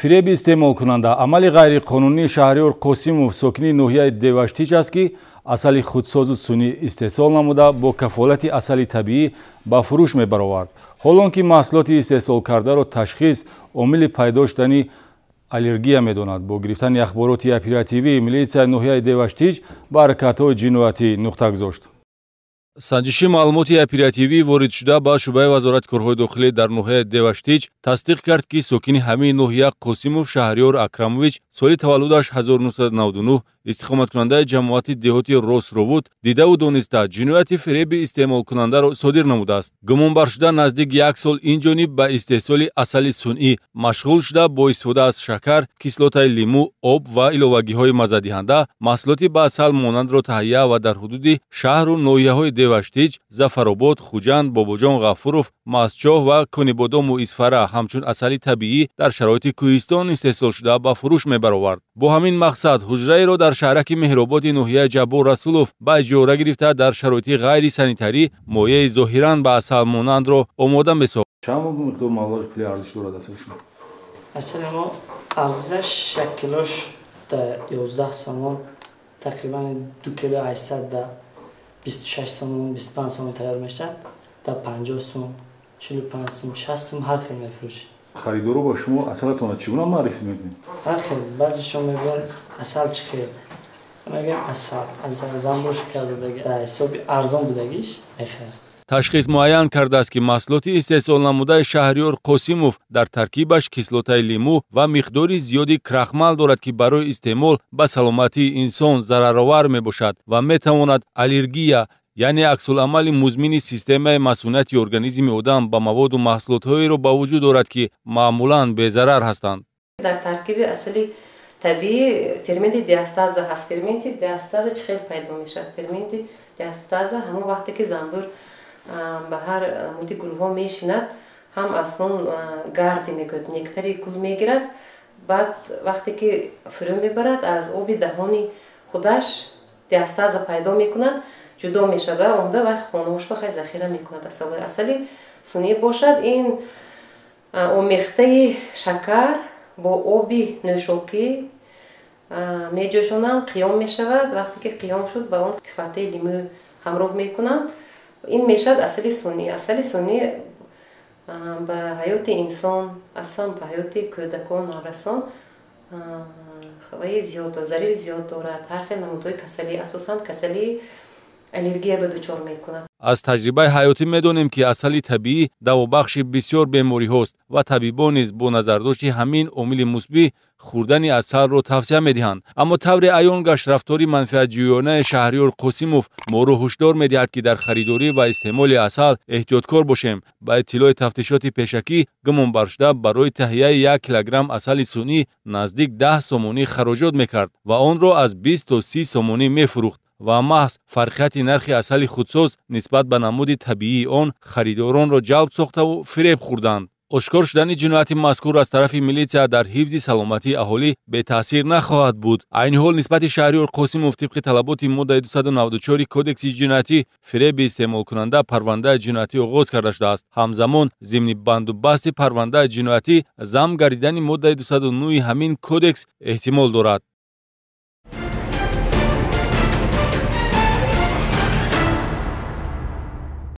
Фиреби истеъмолкунанда амали ғайриқонунии Шаҳриёр Қосимов, сокини ноҳияи Деваштич аст, ки асали худсозу сунъӣ истеҳсол намуда, бо кафолати асали табиӣ ба фурӯш мебаровард. Ҳолон ки маҳсулоти истеҳсолкардаро ташхис омили пайдо шудани аллергия медонад. Бо гирифтани ахбороти оперативӣ милитсияи ноҳияи Деваштич ба ҳаракатҳои ҷиноятӣ нуқта гузошт. Санҷиши маълумоти оперативӣ воридшуда ба шӯъбаи Вазорати корҳои дохилӣ дар ноҳияи Деваштич тасдиқ кард, ки сокини ҳамин ноҳия Қосимов Шаҳриёр Акрамович, соли таваллудаш 1999, истиқоматкунандаи ҷамоати деҳоти Ростровуд, дидаву дониста ҷинояти фиреби истеъмолкунандаро содир намудааст. Гумонбаршуда наздик як сол ин ҷониб ба истеҳсоли асали сунъӣ машғул шуда, бо истифода аз шакар, кислотаи лимӯ, об ва иловагиҳои маззадиҳанда маҳсулоти ба асал монандро таҳия ва дар ҳудуди шаҳру ноҳияҳои Деваштич, Зафаробод, Хуҷанд, Бобоҷон Ғафуров, Мастчоҳ ва Конибодому Исфара ҳамчун асали табиӣ дар шароити кӯҳистон истеҳсолшуда ба фурӯш мебаровард. Бо ҳамин мақсад ҳуҷраеро дар шаҳраки Меҳрободи ноҳияи Ҷаббор Расулов ба иҷора гирифта, дар шароити ғайрисанитарӣ мояи зоҳиран ба асал монандро омода месохт. Чанд миқдор маблағи пули арзиш дорад асали шумо? Асали мо арзишаш як килош да 11 сомон, тақрибан 2 кило 800 да 26 сомон, 25 сомон тайёр мешавад, да 50 сом, 45 сом, 60 сом ҳар хел мефурӯшем. Харидоро ба шумо асалатонро чӣ гуна маърифӣ мекунед? Ҳар хел, баъзешон мегӯянд, асал чӣ хел? Мегӯям, асал аз занбӯр шакар додагӣ, дар ҳисоби арзон будагиш мехаранд. Ташхис муайян кардааст, ки маҳсулоти истеҳсолнамудаи Шаҳриёр Қосимов дар таркибаш кислотаи лимӯ ва миқдори зиёди крахмал дорад, ки барои истеъмол ба саломатии инсон зараровар мебошад ва метавонад аллергия, яъне аксуламали музмини системаи масунияти организми одам ба маводу маҳсулотҳоеро ба вуҷуд орад, ки маъмулан безарар ҳастанд. Дар таркиби асали табиӣ ферменти диастаза ҳаст. Ферменти диастаза чӣ хел пайдо мешавад? Ферменти диастаза ҳамон вақте ки занбӯр ба ҳар намуди гулҳо мешинад, ҳам аз он гарди мегӯяд, нектари гул мегирад, баъд вақте ки фурӯ мебарад, аз оби даҳони худаш диастаза пайдо мекунад, ҷудо мешавад ва омода ва хонаҳошба хай захира мекунад. Асалҳои асали сунъӣ бошад, ин омехтаи шакар бо оби нӯшокӣ меҷӯшонанд, қиём мешавад. Вақте ки қиём шуд, ба он кислотаи лимӯ ҳамроҳ мекунанд, ин мешавад асали сунъӣ. Асали сунъӣ ба ҳаёти инсон, асосан ба ҳаёти кӯдакон, наврасон ваи зиёд, зарари зиёд дорад. Ҳар хел намудҳои касалӣ, асосан касалии аллергия ба дучор мекунад. Аз таҷрибаи ҳаётӣ медонем, ки асали табиӣ давобахши бисёр бемориҳост ва табибон низ бо назардошти ҳамин омили мусбӣ хӯрдани асалро тавсия медиҳанд. Аммо тавре аён гашт, рафтори манфиатҷӯёнаи Шаҳриёр Қосимов моро ҳушдор медиҳад, ки дар харидорӣ ва истеъмоли асал эҳтиёткор бошем. Ба иттилои тафтишоти пешакӣ, гумонбаршуда барои таҳияи як килограмм асали сунъӣ наздик 10 сомонӣ хароҷот мекард ва онро аз 20 то 30 сомонӣ мефурӯхт ва маҳз фарқияти нархи асали худсоз нисбат ба намуди табиии он харидоронро ҷалб сохтаву фиреб хӯрданд. Ошкор шудани ҷинояти мазкур аз тарафи милитсия дар ҳифзи саломатии аҳолӣ бетаъсир нахоҳад буд. Айни ҳол нисбати Шаҳриёр Қосимов тибқи талаботи моддаи 294 Кодекси ҷиноятӣ, фиреби истеъмолкунанда, парвандаи ҷиноятӣ оғоз карда шудааст. Ҳамзамон зимни банду басти парвандаи ҷиноятӣ зам гардидани моддаи 209 ҳамин кодекс эҳтимол дорад.